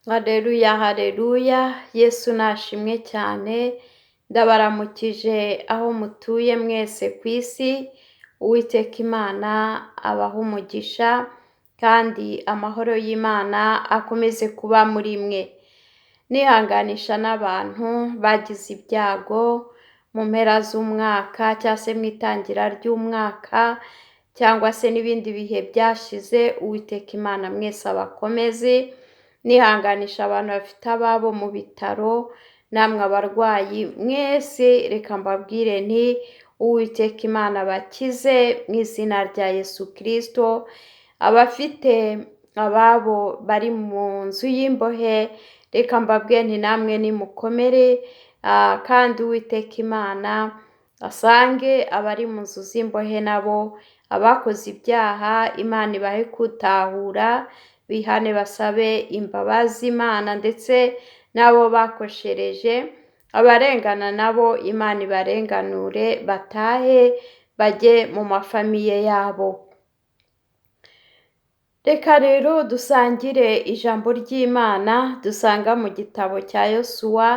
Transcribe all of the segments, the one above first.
Haleluya, haleluya, Yesu nashimwe cyane, ndabaramukije aho mutuye mwese ku isi, Uwiteka Imana abahe umugisha kandi amahoro y'Imana akomeze kuba muri mwe. Nihanganisha n'abantu bagize ibyago mu mpera z'umwaka cyangwa se mu itangira ry'umwaka cyangwa se n'ibindi bihe byashize, Uwiteka Imana mwese abakomeze. Nihanganisha abantu bafite ababo mu bitaro, namwe abarwayi mwese, reka mbabwire nti Uwiteka Imana abakize mu izina rya Yesu Kristo. Abafite ababo bari mu nzu y'imbohe, reka mbabwire nti namwe nimukomere, kandi Uwiteka Imana asange abari mu nzu z'imbohe nabo, abakoze ibyaha Imana ibahe gutahura, bihane basabe imbabazi Imana ndetse n'abo bakoshereje, abarengana nabo Imana ibarenganure batahe bajye mu mafamiye yabo. Reka rero dusangire ijambo ry'Imana dusanga mu gitabo cya Yosuwa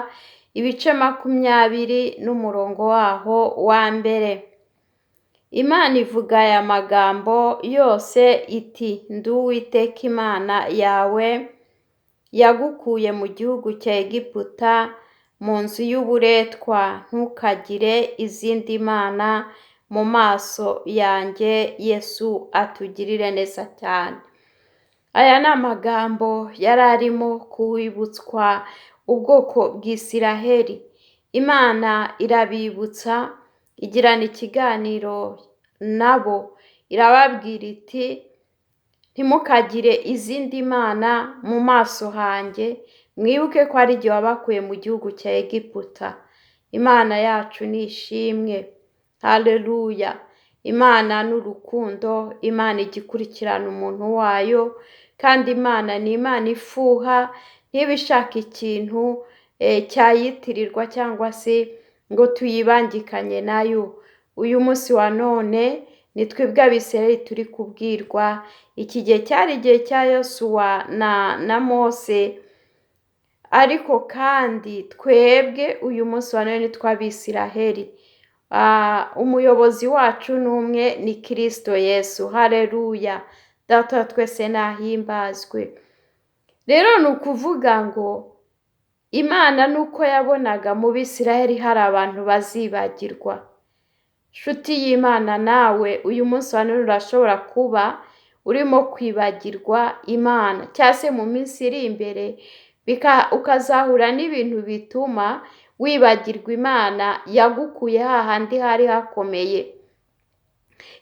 ibice 20 n'umurongo waho wa mbere. Imana ivuga aya magambo yose iti: Ndi Uwiteka Imana yawe yagukuye mu gihugu cya Egiputa mu nzu y'uburetwa, ntukagire izindi mana mu maso yanjye. Yesu atugirire neza cyane. Aya ni amagambo yari arimo kuwibutswa ubwoko bw'Isiraheli. Imana irabibutsa, igirana ikiganiro nabo, irababwira iti ntimukagire izindi mana mu maso hanjye, mwibuke ko ari jye wabakuye mu gihugu cya Egiputa. Imana yacu ni ishimwe, haleluya. Imana ni urukundo, Imana ijya ikurikirana umuntu wayo, kandi Imana ni Imana ifuha, ntiba ishaka ikintu cyayitirirwa cyangwa se ngo tuyibangikanye nayo. Uyu munsi wa none ni twebwe Abisirayeli turi kubwirwa, iki gihe cyari igihe cya Yosuwa na Mose, ariko kandi twebwe uyu munsi wa none ni twe Abisiraheli. Umuyobozi wacu ni umwe, ni Kristo Yesu. Haleluya, Data wa twese nahimbazwe. Rero ni ukuvuga ngo Imana nuko yabonaga mu Bisirayeli hari abantu bazibagirwa. Nshuti y'Imana, nawe uyu munsi wa none urashobora kuba urimo kwibagirwa Imana, cyangwa se mu minsi iri imbere ukazahura n'ibintu bituma wibagirwa Imana yagukuye hahandi hari hakomeye.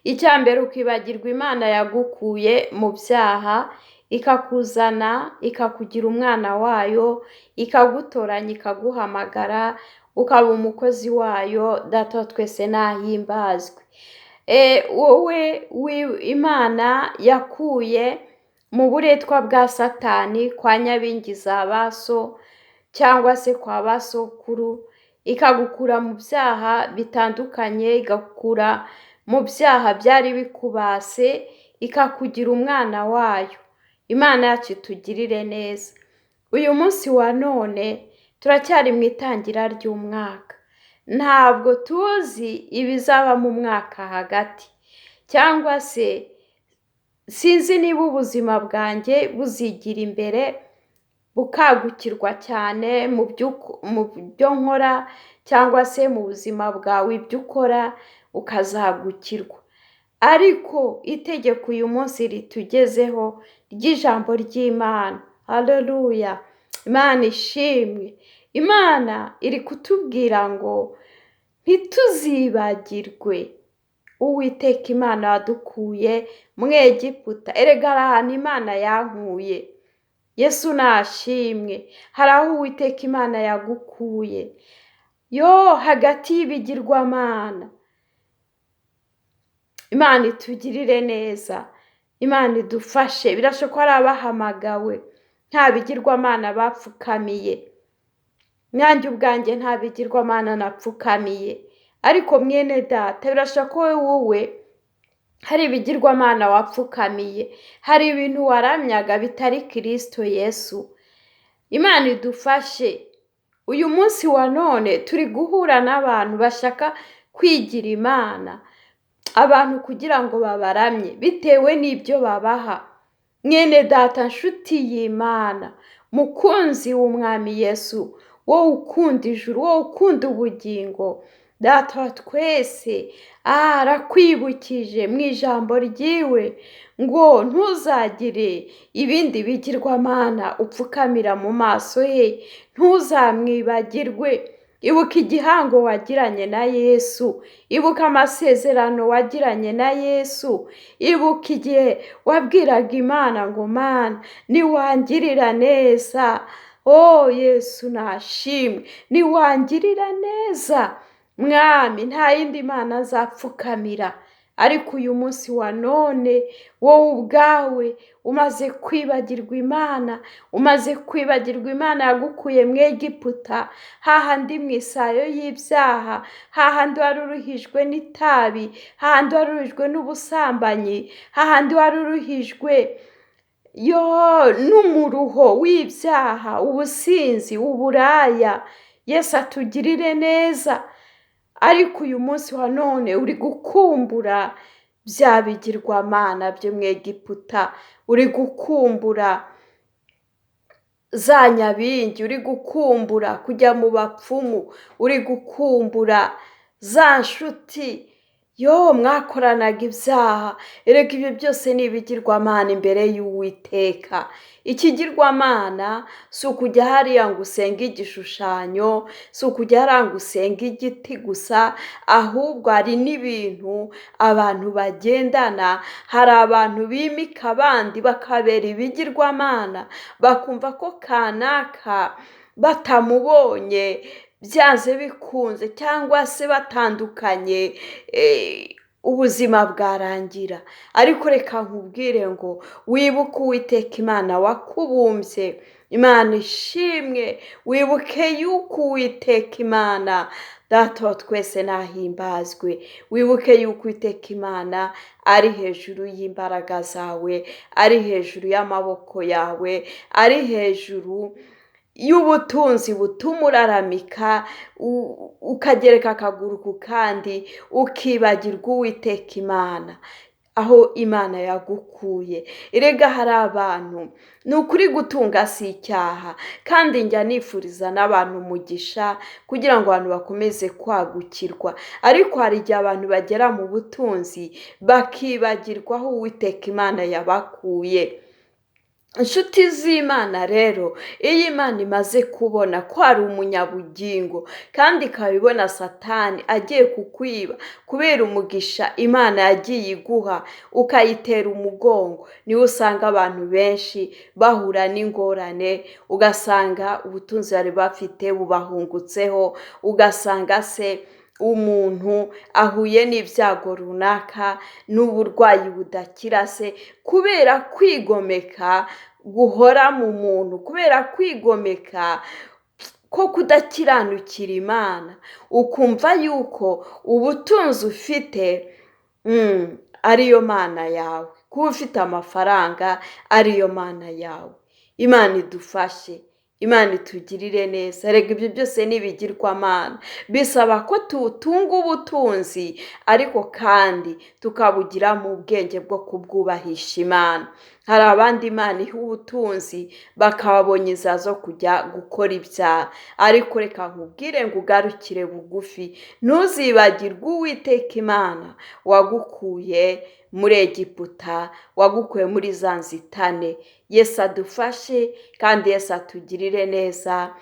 Icya mbere, ukibagirwa Imana yagukuye mu byaha, ikakuzana ikakugira umwana wayo, ikagutoranya, ikaguhamagara, ukaba umukozi wayo. Data wa twese nahimbazwe. Wowe Imana yakuye mu buretwa bwa Satani kwa nyabingi za baso cyangwa se kwa basokuru, ikagukura mu byaha bitandukanye, igakura mu byaha byari bikubase, ikakugira umwana wayo. Imana yacu itugirire neza. Uyu munsi wa none turacyari mu itangira ry'umwaka, ntabwo tuzi ibizaba mu mwaka hagati, cyangwa se sinzi niba ubuzima bwanjye buzigira imbere bukagukirwa cyane mu byo nkora, cyangwa se mu buzima bwawe ibyo ukora ukazagukirwa. Ariko itegeko uyu munsi ritugezeho ry'ijambo ry'Imana, haleluya, Imana ishimwe. Imana iri kutubwira ngo ntituzibagirwe Uwiteka Imana yadukuye mu Egiputa. Erega hari ahantu Imana yankuye. Yesu nashimwe. Hari aho Uwiteka Imana yagukuye, yo hagati y'ibigirwamana. Imana itugirire neza, Imana idufashe. Birashoboka ko hari abahamagawe nta bigirwamana bapfukamiye, nanjye ubwanjye nta bigirwamana napfukamiye, ariko mwene data birashoboka ko wowe hari ibigirwamana wapfukamiye, hari ibintu waramyaga bitari Kristo Yesu. Imana idufashe. Uyu munsi wa none turi guhura n'abantu bashaka kwigira Imana, abantu kugira ngo babaramye bitewe n'ibyo babaha. Mwene data, nshuti y'Imana, mukunzi w'Umwami Yesu, wowe ukunda ijuru, wowe ukunda ubugingo, Data wa twese arakwibukije mu ijambo ryiwe ngo ntuzagire ibindi bigirwamana upfukamira mu maso ye, ntuzamwibagirwe. Ibuka igihango wagiranye na Yesu, ibuka amasezerano wagiranye na Yesu, ibuka igihe wabwiraga Imana ngo Mana niwangirira neza, o Yesu nashimwe, niwangirira neza Mwami nta yindi mana nzapfukamira. Ariko uyu munsi wa none wowe ubwawe umaze kwibagirwa Imana, umaze kwibagirwa Imana yagukuye mu Egiputa, hahandi mu isayo y'ibyaha, hahandi wari uruhijwe n'itabi, hahandi wari uruhijwe n'ubusambanyi, hahandi wari uruhijwe n'umuruho w'ibyaha, ubusinzi, uburaya. Yesu atugirire neza. Ariko uyu munsi wa none uri gukumbura bya bigirwamana byo mu Egiputa, uri gukumbura za nyabingi, uri gukumbura kujya mu bapfumu, uri gukumbura za nshuti yo mwakoranaga ibyaha. Erega ibyo byose ni ibigirwamana imbere y'Uwiteka. Ikigirwamana si ukujya hariya ngo usenge igishushanyo, si ukujya hariya ngo usenge igiti gusa, ahubwo hari n'ibintu abantu bagendana. Hari abantu bimika abandi bakabera ibigirwamana, bakumva ko kanaka batamubonye byanze bikunze cyangwa se batandukanye ubuzima bwarangira. Ariko reka nkubwire ngo wibuke Uwiteka Imana wakubumbye, Imana ishimwe, wibuke yuko Uwiteka Imana Data wa twese nahimbazwe, wibuke yuko Uwiteka Imana ari hejuru y'imbaraga zawe, ari hejuru y'amaboko yawe, ari hejuru y'ubutunzi butuma uraramika, ukagereka akaguru ku kandi, ukibagirwa Uwiteka Imana aho Imana yagukuye. Erega hari abantu, ni ukuri gutunga si icyaha, kandi njya nifuriza n'abantu umugisha kugira ngo abantu bakomeze kwagukirwa, ariko hari igihe abantu bagera mu butunzi bakibagirwa aho Uwiteka Imana yabakuye. Inshuti z'Imana rero, iyo Imana imaze kubona ko hari umunyabugingo kandi ikaba ibona Satani agiye kukwiba kubera umugisha Imana yagiye iguha ukayitera umugongo, niho usanga abantu benshi bahura n'ingorane, ugasanga ubutunzi bari bafite bubahungutseho, ugasanga se umuntu ahuye n'ibyago runaka n'uburwayi budakira se kubera kwigomeka guhora mu muntu, kubera kwigomeka ko kudakiranukira Imana, ukumva yuko ubutunzi ufite ariyo mana yawe, kuba ufite amafaranga ariyo mana yawe. Imana idufashe, Imana itugirire neza. Erega ibyo byose ni ibigirwamana, bisaba ko tutunga ubutunzi ariko kandi tukabugira mu bwenge bwo kubwubahisha Imana. Hari abandi Imana iha ubutunzi bakababonye inzira zo kujya gukora ibyaha, ariko reka nkubwire ngo ugarukire bugufi, ntuzibagirwe Uwiteka Imana wagukuye muri Egiputa, wagukuye muri za nzitane. Yesu adufashe kandi Yesu atugirire neza.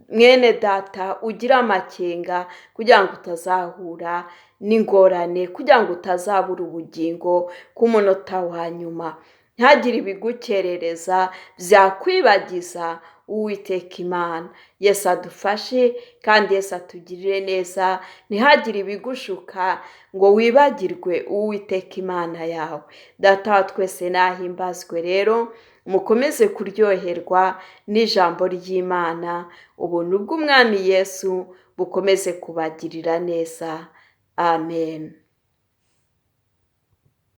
Mwene data, ugire amakenga kugira ngo utazahura n'ingorane, kugira ngo utazabura ubugingo ku munota wa nyuma. Ntihagire ibigukerereza byakwibagiza Uwiteka Imana. Yesu adufashe kandi Yesu atugirire neza. Ntihagire ibigushuka ngo wibagirwe Uwiteka Imana yawe. Data wa twese nahimbazwe. Rero mukomeze kuryoherwa n'ijambo ry'Imana. Ubuntu bw'Umwami Yesu bukomeze kubagirira neza. Amen.